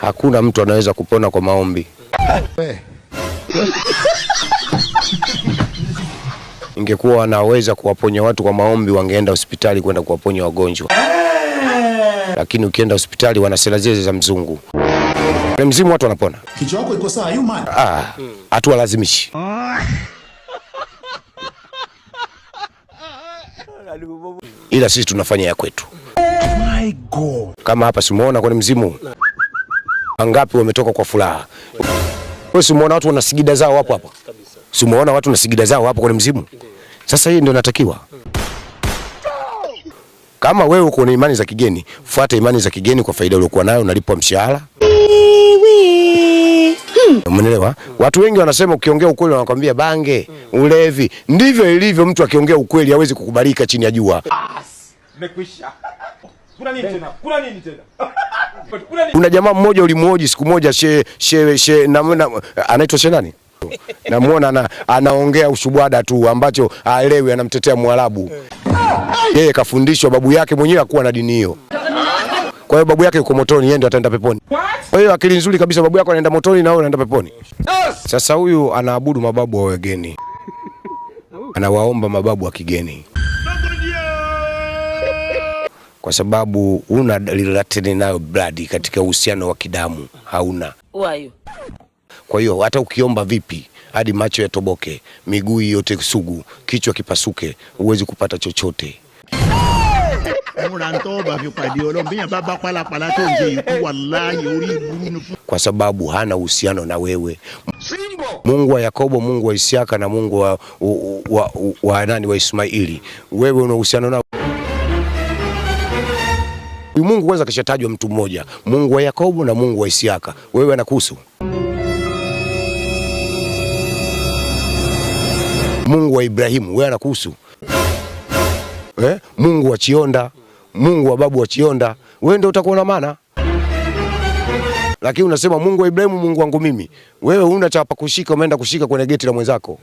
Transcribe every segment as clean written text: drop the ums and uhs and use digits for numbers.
Hakuna mtu anaweza kupona kwa maombi. Ingekuwa wanaweza kuwaponya watu kwa maombi, wangeenda hospitali kwenda kuwaponya wagonjwa. Lakini ukienda hospitali wana sera zile za mzungu. Mzimu watu wanapona. Kichwa chako iko sawa, you man. Ah, hatuwalazimishi. Ila sisi tunafanya ya kwetu. My God. Kama hapa simuona kwenye mzimu wangapi wametoka kwa furaha. Wewe simuona watu wana sigida zao hapo hapo. Simuona watu na sigida zao hapo kwenye mzimu. Sasa hii ndio natakiwa. Kama wewe uko na imani za kigeni, fuata imani za kigeni kwa faida uliokuwa nayo, unalipwa mshahara. Umeelewa? Watu wengi wanasema ukiongea ukweli wanakwambia bange, ulevi. Ndivyo ilivyo, mtu akiongea ukweli hawezi kukubalika chini ya jua. Nimekwisha. Kuna nini tena? Kuna nini tena? Kuna nini? Kuna jamaa mmoja ulimuoji siku moja she she she na anaitwa she nani? Namuona anaongea ushubwada tu ambacho haelewi, anamtetea Mwarabu. Yeye kafundishwa babu yake mwenyewe hakuwa na dini hiyo. Kwa hiyo babu yake yuko motoni, yeye ndio ataenda peponi. Kwa hiyo akili nzuri kabisa, babu yako anaenda motoni na wewe unaenda peponi. Sasa huyu anaabudu mababu wa wageni. Anawaomba mababu wa kigeni. Kwa sababu una relate nayo blood katika uhusiano wa kidamu hauna. Kwa hiyo hata ukiomba vipi hadi macho yatoboke, miguu yote sugu, kichwa kipasuke, huwezi kupata chochote. Kwa sababu hana uhusiano na wewe. Mungu wa Yakobo, Mungu wa Isaka na Mungu wa nani, wa Ismaili, wewe una uhusiano nao? Mungu kwanza kishatajwa mtu mmoja, Mungu wa Yakobo na Mungu wa Isaka, wewe anakuhusu? Mungu wa Ibrahimu, wewe anakuhusu? Mungu wa Chionda, Mungu wa babu wa Chionda, wewe ndio utakuwa na maana. Lakini unasema Mungu wa Ibrahimu, Mungu wangu mimi. Wewe huna cha pa kushika, umeenda kushika kwenye geti la mwenzako.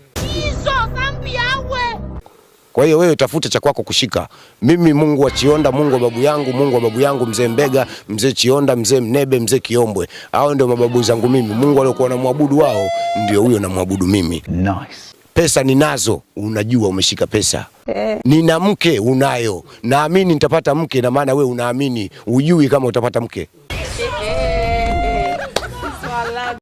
Kwa hiyo wewe tafuta cha kwako kushika. Mimi Mungu wa Chionda, Mungu wa babu yangu, Mungu wa babu yangu mzee Mbega, mzee Chionda, mzee Mnebe, mzee Kiombwe. Hao ndio mababu zangu mimi. Mungu aliyokuwa anamwabudu wao ndio huyo namwabudu mimi. Nice. Pesa ninazo, unajua umeshika pesa. Nina mke, unayo. Naamini nitapata mke, na maana wewe unaamini, hujui kama utapata mke.